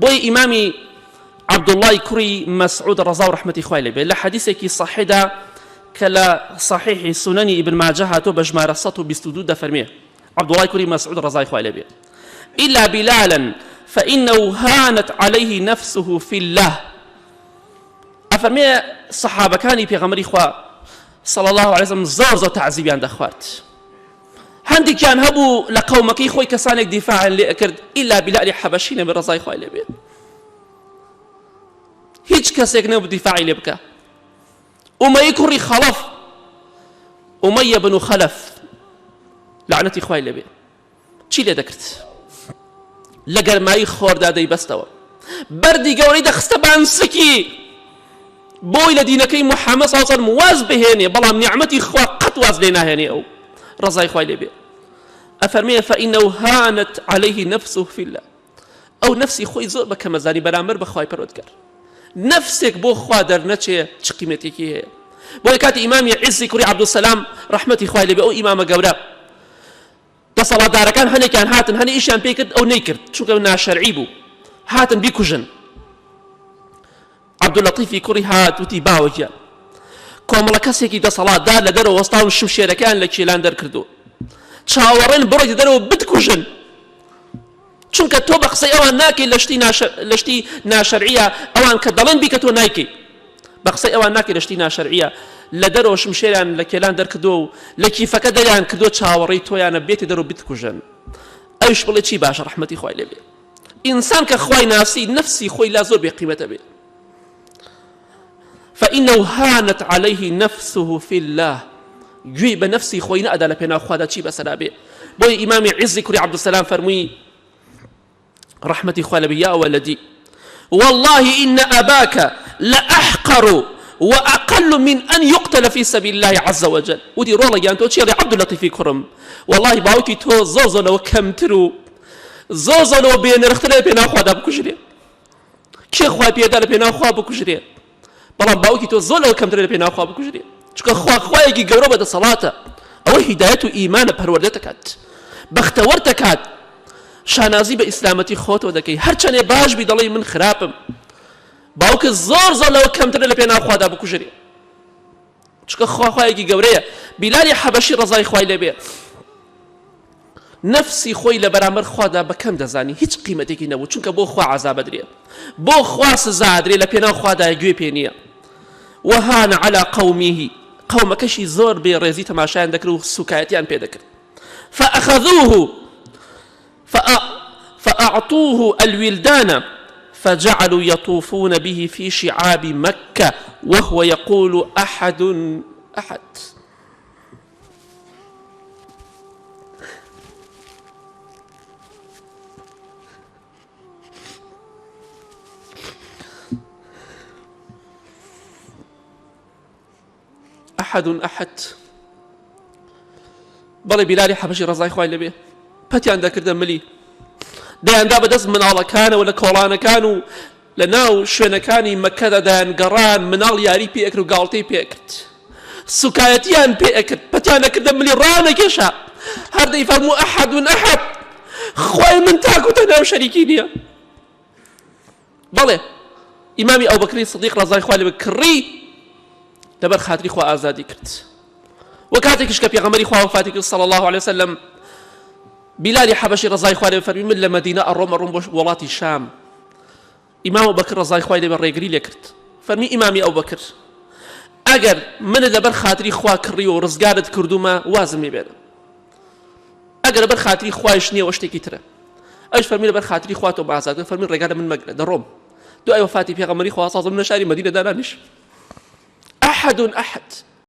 بۆیە ئیمامی عەبدوڵڵای کوڕی مەسعود ڕەزا و ڕەحمەتی خوای لێ بێ لە حەدیسێکی صحیحدا کە لە صحیحی سونەنی ئیبن ماجە هاتووە بە ژمارە 122 دەفەرمێ عەبدوڵڵای کوڕی مەسعود ڕەزای خوای لێ بێ إلا بلالا فإنه هانت عليه نفسه في الله ئەفەرمێ سەحابەکانی پێغەمبەری خوا صلی الله علیه وسلم زۆر زۆر تەعزیبیان دەخوارد هەندێکیان هەبوو لە قەومەکەی خۆی کەسانێک دیفاعیان لێ ئەکرد ئیلا بیلالی حەبەشی نەبێ ڕەزای خوای لێ بێت هیچ کەسێک نەبوو دیفاعی لێ بکە ئومەی کوڕی خەڵەف ئومەیە بن و خەلەف لەعنەتی خوای لێ بێ چی لێ دەکرد لە گەرمایی خۆردا دەیبەستەوە بەردی گەورەی دەخستە بان سکی بۆی لە دینەکەی محەممەد صلی الله علیه و سلم واز بهێنێ بەڵام نیعمەتی خوا قەت واز لێ ناهێنێ ئەو ڕەزای خوای لێ بێ ئەفەرمێ فإنه هانت عليه نفسه في الله ئەو نەفسی خۆی زۆر بە کەمەزانی بەرامبەر بە خوای پەروەردگار نەفسێک بۆ خوا دەرنەچێ چ قیمەتێکی هەیە بۆیە کاتی ئیمامی عیزی کوڕی عەبدولسەلام ڕەحمەتی خوای لێ بێ ئەو ئیمامە گەورە دەسەڵاتدارەکان هەنێکیان هاتن هەنێ ئیشیان پێ کرد ئەو نەیکرد چونکە ناشەرعی بوو هاتن بیکوژن عەبدولەتیفی کوڕی هات وتی باوە گیان کۆمەڵە کەسێکی دەسەڵاتدار لە دەرەوە وەستاون شمشێرەکەیان لە کێلان دەرکردو چاوەڕێن بڕۆیتە دەرەوە بتکوژن چونکە تۆ بە قسەی ئەوان ناکەی لە شتی لە شتی ناشەرعیە ئەوان کە دەڵێن بیکە تۆ نایکەی بە قسەی ئەوان ناکەی لە شتی ناشەرعیە لە دەرەوە شمشێریان لە کێلان دەرکردووە و لە کیفەکە دەریان کردووە چاوەڕێی تۆیانە بێتە دەرەوە بتکوژن ئەویش بڵێ چی باشە ڕەحمەتی خوای لێ بێ ئینسان کە خوای ناسی نەفسی خۆی لا زۆر بێ قیمەتە بێ فإنه هانت عليه نفسه في الله گوێی بە نەفسی خۆی نەئەدا لە پێناو خوادا چی بەسەرا بێ بۆیە ئیمامی عیزی کوڕی عەبدولسەلام فەرمووی ڕەحمەتی خوا لەبی یا ولدی والله إن أباك لأحقر وأقل من أن يقتل في سبيل الله عز وجل ودي ڕۆڵە گیان تۆ چی ئەڵێ عەبدولەتیفی کوڕم والله باوکی تۆ زۆر زۆر لەوە کەمتر و زۆر زۆر لەوە بێنرخترە لە پێناو خوادا بکوژرێ کێ خوای پێدا لە پێناو خوا بکوژرێ بەڵام باوکی تۆ زۆر لەوە کەمترە لە پێناو خوا بکوژرێ چونکە خوا خوایەکی گەورە بە دەسەڵاتە ئەوە هیدایەت و ئیمانە پەروەردە دەکات بەختەوەر دەکات شانازی بە ئیسلامەتی خۆتەوە دەکەی هەرچەندێ باش بی دەڵێی من خراپم باوکە زۆر زۆر لەوە کەمترە لە پێناو خوادا بکوژرێ چونکە خوا خوایەکی گەورەیە بیلالی حەبەشی ڕەزای خوای لێبێ نەفسی خۆی لە بەرامبەر خوادا بە کەم دەزانی هیچ قیمەتێکی نەبوو چونکە بۆ خوا عەزاب ئەدرێ بۆ خوا سزا ئەدرێ لە پێناو خوادا گوێ پێ نییە وهان على قومه قەومەکەشی زۆر بێ ڕێزی تەماشایان دەکرد و سوکایەتیان پێ دەکرد فأخذوه فأعطوه الولدان فجعلوا يطوفون به في شعاب مكة وهو يقول أحد أحد ئەحد ئەحد بەڵێ بیلالی حەبەشی ڕەزای خوای لەبێ پەتیان دەکردە ملی دەیاندا بەدەست مناڵەکانەوە لە کۆڵانەکان و لە ناو شوێنەکانی مەککەدا دەیانگەڕان، مناڵ یاری پێ ئەکرد و گاڵتەی پێ ئەکرد. سوکایەتیان پێ ئەکرد، پەتیان ئەکردە ملی ڕانەکێشا. هەر دەیفەرموو ئەحەد ئەحەد، خوای من تاک و تەنها و شەریکی نییە. بەڵێ ئیمامی ئەوبەکری سدیق ڕەزای خوای لێ بێ کڕی لەبەر خاتری خوا ئازادی کرد. و کاتێکیش کە پێغەمبەری خوا وەفاتی کرد صلی الله علیه وسلم بیلالی حەبەشی ڕەزای خوای لێ فەرمی من لە مەدینە ئەڕۆم ئەڕۆم بۆ وڵاتی شام ئیمام ئەوبەکر ڕەزای خوای لێ بێ ڕێگری لێ کرد فەرمی ئیمامی ئەوبەکر ئەگەر منت لەبەر خاتری خوا کڕیوە و ڕزگارت کردوومە وازم لێ بێنە ئەگەر لەبەر خاتری خوایش نییە شتێکی ترە ئەوش فەرمی لەبەر خاتری خوا تۆ ئازاد فەرمی ڕێگا لە من مەگرە دەڕۆم دوای وەفاتی پێغەمبەری خوا صلی الله علیه و سلم لە شاری مەدینە دانانیش ئەحد ئەحد.